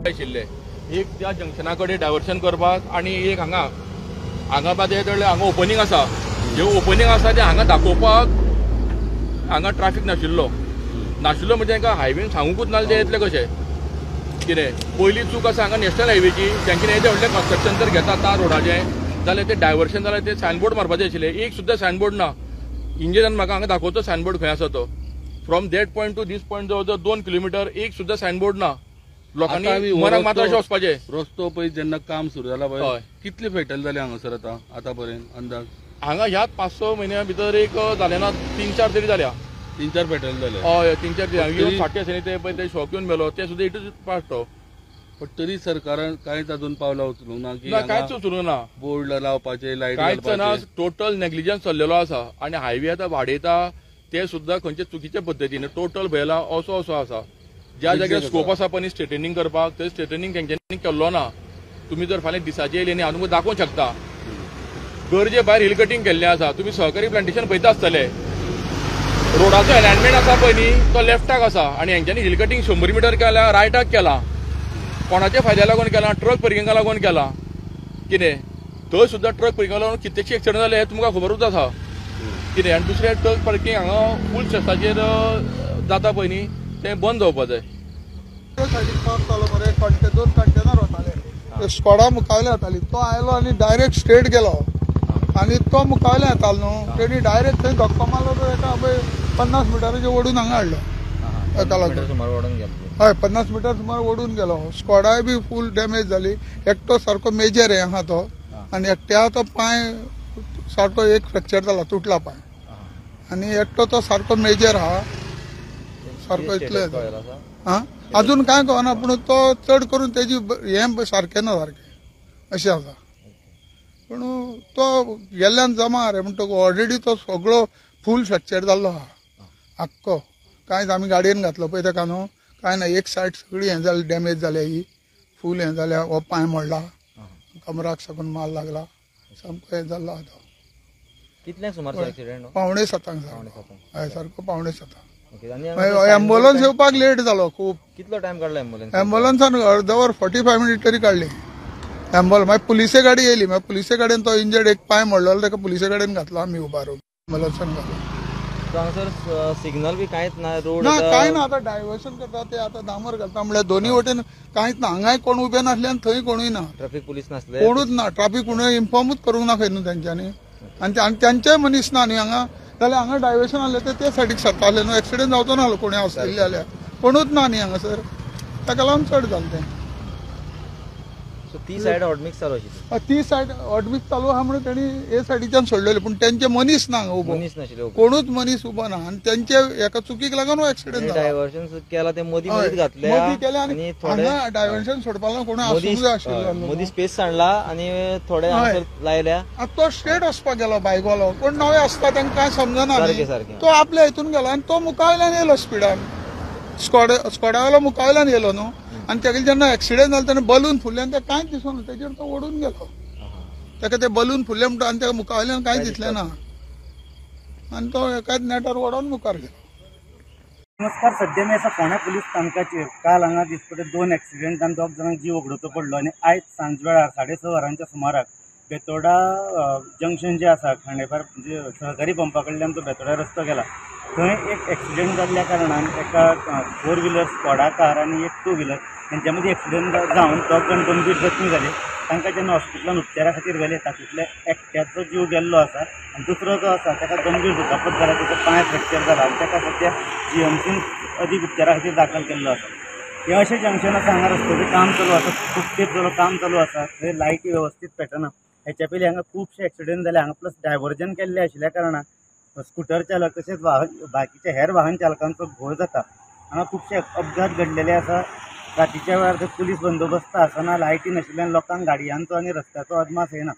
आशिल्ले एक त्या जंक्शना कडेन डायवर्शन करपाक आनी एक हांगा हांगा बादे हांगा ओपनिंग आसा, जे ओपनिंग आसा ते हांगा दाखोवपाक हांगा ट्राफीक नाशिल्लो नाशिल्लो म्हणजे तांकां हायवेन सांगूकूच ना ते येतले कशे कितें. पयली चूक आसा हांगा नॅशनल हायवेची, तांच्यानी येदें व्हडलें कन्स्ट्रक्शन जर घेता आतां रोडाचें जाल्यार तें डायवर्शन जाल्यार ते सायनबोर्ड मारपाचें आशिल्लें, एक सुद्दां सायनबोर्ड ना. इंजिनियरान म्हाका हांगा दाखोवचो सायनबोर्ड खंय आसा तो. From that point to this point जवळ जवळ 2 किलोमिटर एक सुद्दां सायनबोर्ड ना. लोकांनी मनाक मात्र अशें वचपाचें. रस्तो पळय जेन्ना काम सुरू जाला पळय कितले फेटल जाले हांगासर आतां आतां पर्यंत अंदाज? हांगा ह्याच 5-6 म्हयन्या भितर एक जाले ना, 3-4 तरी जाल्या. 3-4 फेटल जाले? हय, 3-4. फाटी आसा न्ही ते पळय ते शॉक येवन मेलो, ते सुद्दां it is part तो. पण तरी सरकारान कांयच अजून पावलां उचलूंक ना की कांयच उचलूंक ना, बोर्ड लावपाचे, लायट कांयच ना, टोटल नेग्लिजन्स चल्लेलो आसा. आनी हायवे आतां वाडयता ते सुद्दां खंयचे चुकीच्या पद्दतीन टोटल भयला असो असो आसा. ज्या जाग्यार स्कोप आसा पळय स्ट्रेटनिंग करपाक थंय स्ट्रेटनिंग तेंच्यांनी केल्लो ना. तुमी जर फाल्यां दिसाचे येयले न्ही हांव तुमकां दाखोवंक शकता, गरजे भायर हिल कटींग केल्लें आसा. तुमी सहकारी प्लांटेशन पळयता आसतले, रोडाचो एलायनमेंट आसा पळय न्ही तो लेफ्टाक आसा आनी हेंच्यांनी हिल कटींग 100 मिटर केला, रायटाक केला. कोणाच्या फायद्या लागून केला? ट्रक पार्किंगा लागून केला. कितें थंय सुद्दां ट्रक पार्किंगा लागून कितलेशे एक्सिडंट जाले हे तुमकां खबरूच आसा कितें. आनी दुसरें ट्रक पार्किंग हांगा फूल स्ट्रेसाचेर जाता पळय न्ही तें बंद जावपा जाय. सायडीक पावस जालो मरे, 2 कंटेनर वताले, स्कॉडा मुखावयल्यान येताली, तो आयलो आनी डायरेक्ट स्ट्रेट गेलो आनी तो मुखावयल्यान येतालो न्हू तेणी डायरेक्ट थंय धक्को मारलो, तो एका पळय 50 मिटराचेर ओडून हांगा हाडलो. एका लागून हय 50 मिटर सुमार ओडून गेलो. स्कॉडाय बी फूल डॅमेज जाली. एकटो सारको मेजर हें आहा तो आनी एकट्या तो पांय सारको एक फ्रॅक्चर जाला, तुटला पांय, आनी एकटो तो सारको मेजर आहा सारको इतलो आं अजून कांय कळना, पूण तो चड करून तेजी हें सारकें ना सारकें अशें आसा. पूण तो गेल्ल्यान जमा रे म्हणटकूच ऑलरेडी तो सगळो फूल फ्रॅक्चर जाल्लो आहा आख्खो. कांयच आमी गाडयेन घातलो पळय ताका न्हू, कांय ना, एक सायड सगळी हें जाली डॅमेज जाल्या, ही फूल हें जाल्या, हो पांय मोडला, कमराक साकून माल लागला, सामको हें जाल्लो आहा तो. कितल्यांक सुमार एक्सिडंट? 6:45 सारको. हय सारको 6:45. एम्बुलन्स येवपाक लेट जालो खूब. कितलो टायम काडलो एम्बुलन्स? एम्बुलन्सान अर्दवर 45 मिनीट तरी काडली एम्बुलन्स. मागीर पुलिसे गाडी येयली, मागीर पुलिसे गाडयेन तो इंजर्ड एक पांय मोडलेलो ताका पुलिसे गाडयेन घातलो आमी उबारून एम्बुलन्सान घातलो. हांगासर सिग्नल बी कांयच ना, रोड ना कांय ना. आतां डायवर्शन करता ते आतां डांबर घालता म्हणल्यार दोनूय वटेन कांयच ना. हांगाय कोण उबे नासले आनी थंय कोणूय ना, ट्राफीक पुलीस नासले, कोणूच ना, ट्राफीक कोणूय इन्फॉर्मूच करूंक ना खंय न्हू तेंच्यांनी. आनी तेंचेय मनीस ना न्ही हांगा, जाल्यार हांगा डायवर्शन आसलें ते ते सायडीक सरताले न्हू, एक्सिडंट जावचो ना कोणी आसलेले जाल्यार, कोणूच ना न्ही हांगासर, ताका लागून चड जालें तें. ती सायड हॉटमिक्स चालू आशिल्ली, ती सायड हॉटमिक्स चालू आहा म्हणून तेणी हे सायडीच्यान सोडलेले, पूण तेंचे मनीस ना हांगा उबो, मनीस नाशिल्ले, कोणूच मनीस उबो ना आनी तेंचे एका चुकीक लागून हो एक्सिडंट जालो. डायवर्शन केला ते मदीं मदीं घातले, मदीं केले आनी हांगा डायवर्शन सोडपाक लागून कोणूय आसूंक जाय आशिल्लो, मदीं स्पेस सांडला आनी थोडे हांगासर लायल्या. आतां तो स्ट्रेट वचपाक गेलो बायकवालो, कोण नवे आसता तांकां कांय समजना, तो आपल्या हितून गेलो आनी तो मुखावयल्यान येयलो स्पिडान, स्कॉडावालो मुखावयल्यान येयलो न्हू, आनी तेगेले जेन्ना एक्सिडंट जालो तेन्ना बलून फुल्ले आनी तेका कांयच दिसना, तेजेर तो ओडून गेलो. ताका ते बलून फुल्ले म्हणटा आनी ताका मुखावयल्यान कांयच दिसलें ना आनी तो एकाच नेटार ओडून मुखार गेलो. नमस्कार, सद्या मी आसा फोंड्या पुलीस स्थानकाचेर. काल हांगा दिसपटे 2 एक्सिडंट जावन 2 जाणांक जीव वगडोवचो पडलो आनी आयज सांजवेळार 6:30 वरांच्या सुमाराक बेतोडा जंक्शन जें आसा खांडेपार म्हणजे सहकारी पंपा कडल्यान तो बेतोडा रस्तो गेला थंय एक एक्सिडंट जाल्ल्या कारणान एका 4 व्हिलर स्कॉडा कार आनी एक 2 व्हिलर हेंच्या मदीं एक्सिडंट जावन 2 जाण गंभीर जखमी जाले. तांकां जेन्ना हॉस्पिटलान उपचारा खातीर व्हेले तातूंतल्या एकट्याचो जीव गेल्लो आसा आनी दुसरो जो आसा ताका गंभीर दुखापत जाला, ताचो पांय फ्रॅक्चर जाला आनी ताका सद्या जीएमसीन अदीक उपचारा खातीर दाखल केल्लो आसा. हें अशें जंक्शन आसा, हांगा रस्त्याचें काम चालू आसा, खूब तेंप जालो काम चालू आसा, थंय लायटी वेवस्थीत पेटना. हेच्या पयलीं हांगा खुबशे एक्सिडंट जाले. हांगा प्लस डायवर्जन केल्लें आशिल्ल्या कारणान स्कुटर चालक तशेंच वाहन बाकीच्या हेर वाहन चालकांचो घोळ जाता. हांगा खुबशे अपघात घडलेले आसा. रातीच्या वेळार थंय पुलीस बंदोबस्त आसना, लायटी नाशिल्ल्यान लोकांक गाडयांचो आनी रस्त्याचो अदमास येना.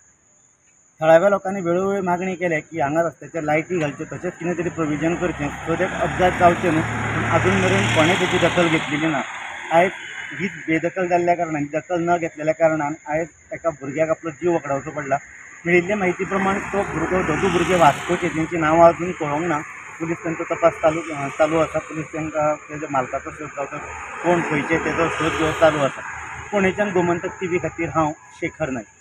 थळाव्या लोकांनी वेळोवेळी मागणी केल्या की हांगा रस्त्याचेर लायटी घालच्यो तशेंच कितें तरी प्रोविजन करचें सो that अपघात जावचे न्हू, पूण आजून मेरेन कोणें तेची दखल घेतलेली ना. आयज हीच बेदखल जाल्ल्या कारणान, दखल न घेतलेल्या कारणान आयज एका भुरग्याक आपलो जीव वगडावचो पडला. मेळिल्ले म्हायती प्रमाण तो भुरगो, दोगूय भुरगे वास्कोचे, तेंची नांवां अजून कळोंक ना. पुलीस तांचो तपास चालू आसा. पुलीस तांकां तेज्या मालकाचो शोध जावचो, कोण खंयचे तेजो शोध घेवप चालू आसा. फोंडेच्यान गोमंतक टीव्ही खातीर हांव शेखर नायक.